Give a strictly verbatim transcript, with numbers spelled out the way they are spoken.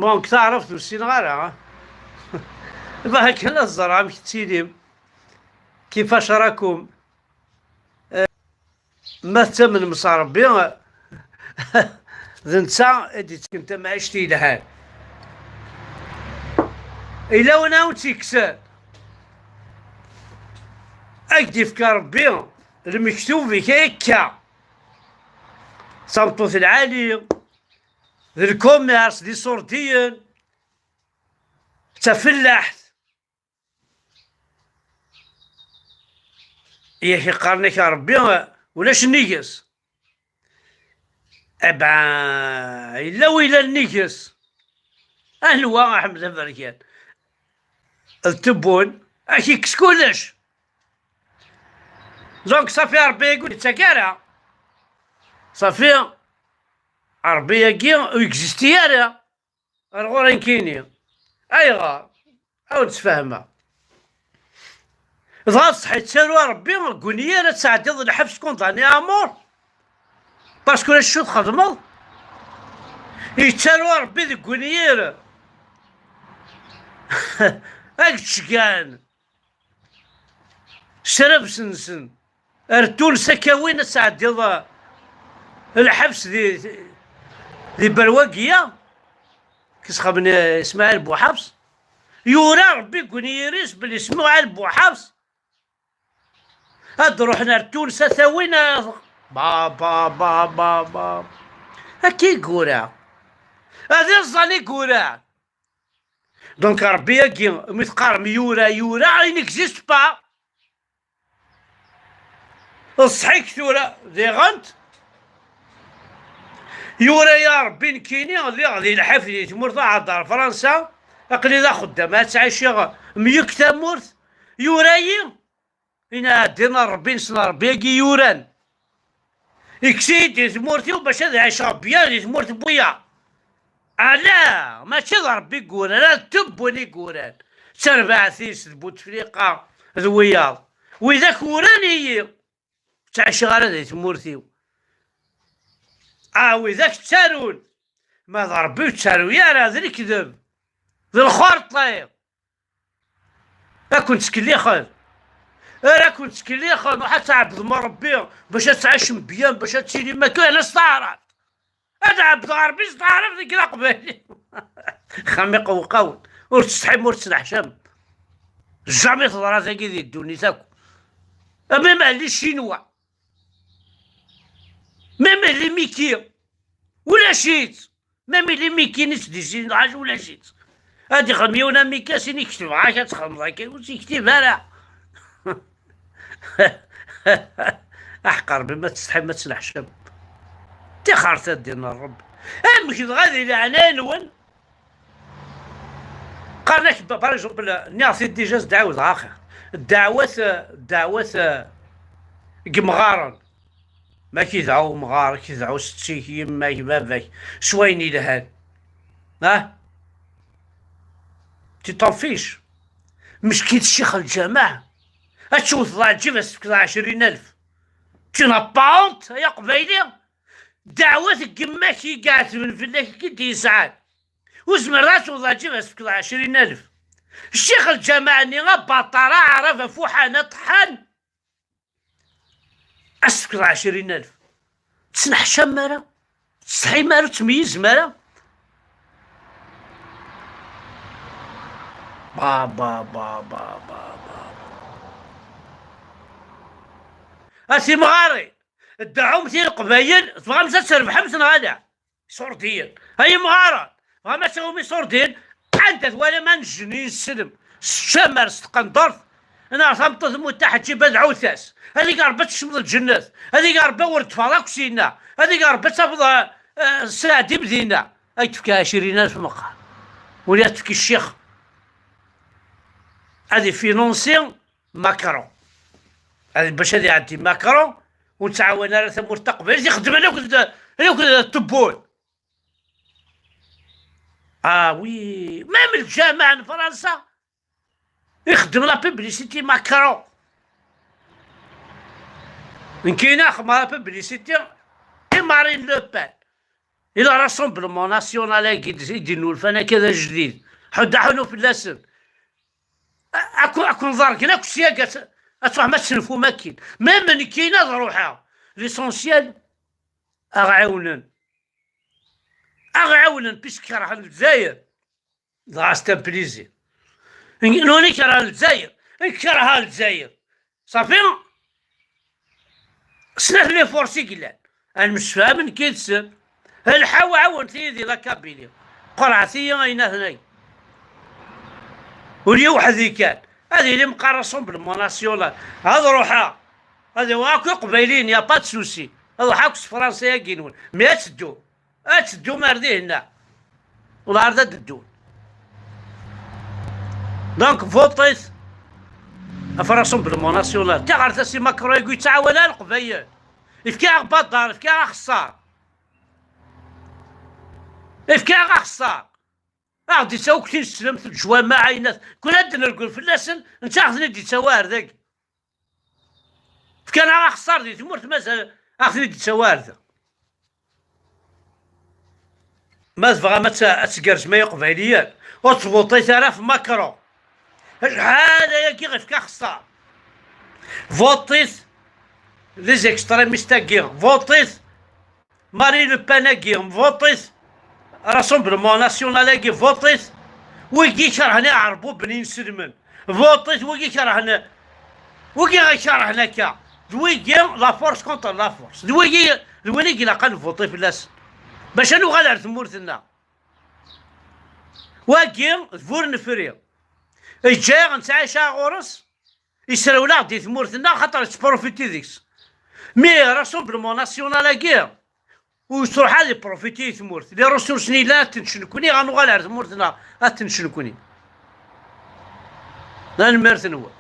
Donc, taɛrabt ur ssineɣ ara. Bɣiɣ kan ad ẓreɣ amek tettilim. Kifac rakum? Ma tettamnem s Ṛebbi, d netta i d-yettken tamɛict yelhan. Yella win ara wen-tt-yekksen. Ad k-d-yefk Ṛebbi lmektub-ik akka. D tameṭṭut lɛali, d lkumirs, d iṣurdiyen, d tafellaḥt. Yak iqqaren-ak Ṛebbi ulac nnig-s. Aba, yella wila nnig-s. Anwa, a Ḥmed Aberkan? D Tebun, ad k-ikkes kullec. Donc, ṣafi, Ṛebbi-agi ur yettak ara. Ṣafi, Ṛebbi-agi ur yeksisti ara. Ar ɣur-i nekkini. Ayɣer? Ad wen-d-sfehmeɣ. Dɣa ṣṣeḥ yettaru Ṛebbi deg unyir ad tɛeddiḍ lḥebs, condamné à mort, parce que ulac acu txedmeḍ. Yettaru Ṛebbi deg unyir ad k-ttgan s rrebs-nsen. Ar tunes ad k-awin ad tɛeddiḍ, uh, lḥebs di, di Berwagiya, kisxem n Ismaɛil Buḥafs. Yura Ṛebbi deg unyir-is belli Ismaɛil Buḥafs ad ruḥen ar tunes ad t-awin, uh, ba, ba, ba, ba, ba. Akka i yura. Ad iẓẓan i yura. Donc, Ṛebbi-agi, mi teqqarem yura, yura, il n'existe pas. Ṣṣeḥ-ik tura, diɣent. Yura-ya Ṛebbi, nekkini lliɣ di lḥif di tmurt, aɛad ar Fransa, aql-i d axeddam, ad ttɛiciɣ meyya deg tamurt. Yura-yi, ina ddin n Ṛebbi-nsen, Ṛebbi-agi yuran. Ikkes-iyi-d di tmurt-iw bac ad ɛiceɣ bya di tmurt n wiyaḍ. Ala, mačči d Ṛebbi i yuran, ala d Tebun i yuran. D tarbaɛt-is, d Butefliqa, d wiyaḍ. Widak uran-iyi. Ur ttɛiceɣ ara di tmurt-iw. Ah, widak ttarun. Ma d Ṛebbi ur ttaru ara, d lekdeb. D lxerṭi. Ad ken-ttkellixen. Ara ken-ttkellixen, ruḥ ad tɛebdem Ṛebbi, bac ad tɛicem byan, bac ad tilim akka, yerna s taɛrabt. Ad ɛebdeɣ Ṛebbi s taɛrabt deg Leqbayel. Xam iqewqawen. Ur tsetḥim, ur tettneḥcam. Jamais teḍra tagi di ddunit akk. Même les Chinois. Même les Mickey. Ulac-itt. Même les Mickey-nni s-d-izzin lɛac ulac-itt. Ad ixdem yiwen amikas, ini ketbeɣ-ak ad txedmeḍ akka, ur tt-iktib ara. Aḥeqq Ṛebbi, ma tsetḥim, ma tettneḥcam. Tixert ad d-in Ṛebbi. Amek dɣa di leɛnaya-nwen? Qqaren-ak, par exemple, nniɣ-t-id déjà, s-d-ɛawdeɣ axir. Ddeɛwat, ddeɛwat, eh, n yemɣaren. Ma k-idɛu umɣar, k-idɛu setti-k, yemma-k, baba-k, s wayen yelhan. Ah? Tu t'en fiches. Meckin ccix lǧameɛ. Ad tewteḍ aɛǧib, ad s-tefkeḍ ɛecrin alef. Tu n'as pas honte, ay aqbayli? Ddeɛwat n yemma-k i iɛetben fell-ak, i k-id-yesɛan. Ur tezmireḍ ad tewteḍ aɛǧib, ad s-tefkeḍ ɛecrin alef. Ccix lǧameɛ-nni, abaṭar, aɛrab, afuḥan, aṭeḥḥan. Ad s-tefkeḍ ɛecrin alef. Tettneḥcam ara? Tettsetḥim ara? Ur tettmeyyizem ara? Ba, ba, ba, ba, ba, ba. A timɣarin, dɛumt i Leqbayel, tebɣamt ad trebḥemt neɣ ala? Iṣurdiyen. Ay imɣaren, tebɣam ad tawim iṣurdiyen? Anda twalam anejjen i yesselm s tcamar, s tqendurt, neɣ tameṭṭut n Mutaḥ Ǧiba, dɛut-as. Ad ig Ṛebbi ad tekcmeḍ lǧennet. Ad ig Ṛebbi ur d-teffɣeḍ akk syenna. Ad ig Ṛebbi ad tafeḍ, eh, eh, sseɛd-im dinna. Ad k-d-fkeɣ ɛecrin alef meqqar. Wali ad tefk i ccix. Ad ifinunsi Macron. Ad, bac ad iɛeddi Macron, ur nettɛawan ara tamurt taqbaylit, ixeddmen akked, akked Tebboune. Ah oui, même lǧameɛ n Fransa ixeddem la publicité Macron. Nekkini xedmeɣ la publicité i Marine Le Pen. Ila Rassemblement National-agi d-, i d-innulfan akka d ajdid. Ḥuddu aḥunu fell-asen. A-, aku-, ad ken-ḍergen akk syagi, ad, ad truḥem ad tesnefum akkin. Même nekkini ad ruḥeɣ. L'essentiel, ad ɣ-ɛiwnen. Ad ɣ-ɛiwnen, puisque kerhen Lezzayer. Dɣa c'est un plaisir. Nuni kerhen Lezzayer. Kerheɣ Lezzayer. Safi. Snat les forces i yellan. Ad nemsefham nekk yid-sen. Lḥaw ɛawen-iyi di la Kabylie. Qerɛet-iyi ayen atnay. Ur yi weḥd-i kan. Ad yili meqqar Rassemblement National. Ad ruḥeɣ. Ad awiɣ akk iqbayliyen, y a pas de souci. Ad ruḥeɣ akk s Fransa-agi-nwen. Mais ad teddu. Ad teddum ar dihin-a. Ula ar da d-ddun. Donc, votit ɣef Rassemblement National. Tiɣertas i Macron i yettɛawan ara Leqbayel. Ifka-aɣ badar, ifka-aɣ axeṣṣar. Ifka-aɣ axeṣṣar. Aɣ-d-ittawi akk tineslemt, leǧwamaɛ, ayennat. Kul ad d-nergel fell-asen, netta aɣ-ten-id-ittawi ar dagi. Fkan-aɣ axeṣṣar di tmurt, mazal aɣ-ten-id-ittawi ar da. Ma tebɣam ad t-, ad tgerrzem ay iqbayliyen, ur ttvuṭit ara ɣef Macron. Acḥal ayagi ɣef-k axeṣṣar. Vuṭit les extrémistes-agi, vuṭit Marine Le Pen-agi, vuṭit Rassemblement National-agi, vuṭit wigi kerhen iɛerbuben inselmen, vuṭit wigi kerhen, wigi ikerhen akka, d wigi la force contre la force, d wigi, d win i ilaq ad nvuṭi fell-asen bac ad nuɣal ar tmurt-nneɣ. Wagi d bu nefri. Iǧǧa-yaɣ nettɛica ɣur-s, isrewleɣ-d i tmurt-nneɣ xaṭer yettprofiti deg-s. Mi Rassemblement National-agi, ur yettruḥ ad iprofiti i tmurt. Les ressources-nni yellan ad ten-čč nekni, ad nuɣal ar tmurt-nneɣ ad ten-čč nekni. Tanemmirt-nwen.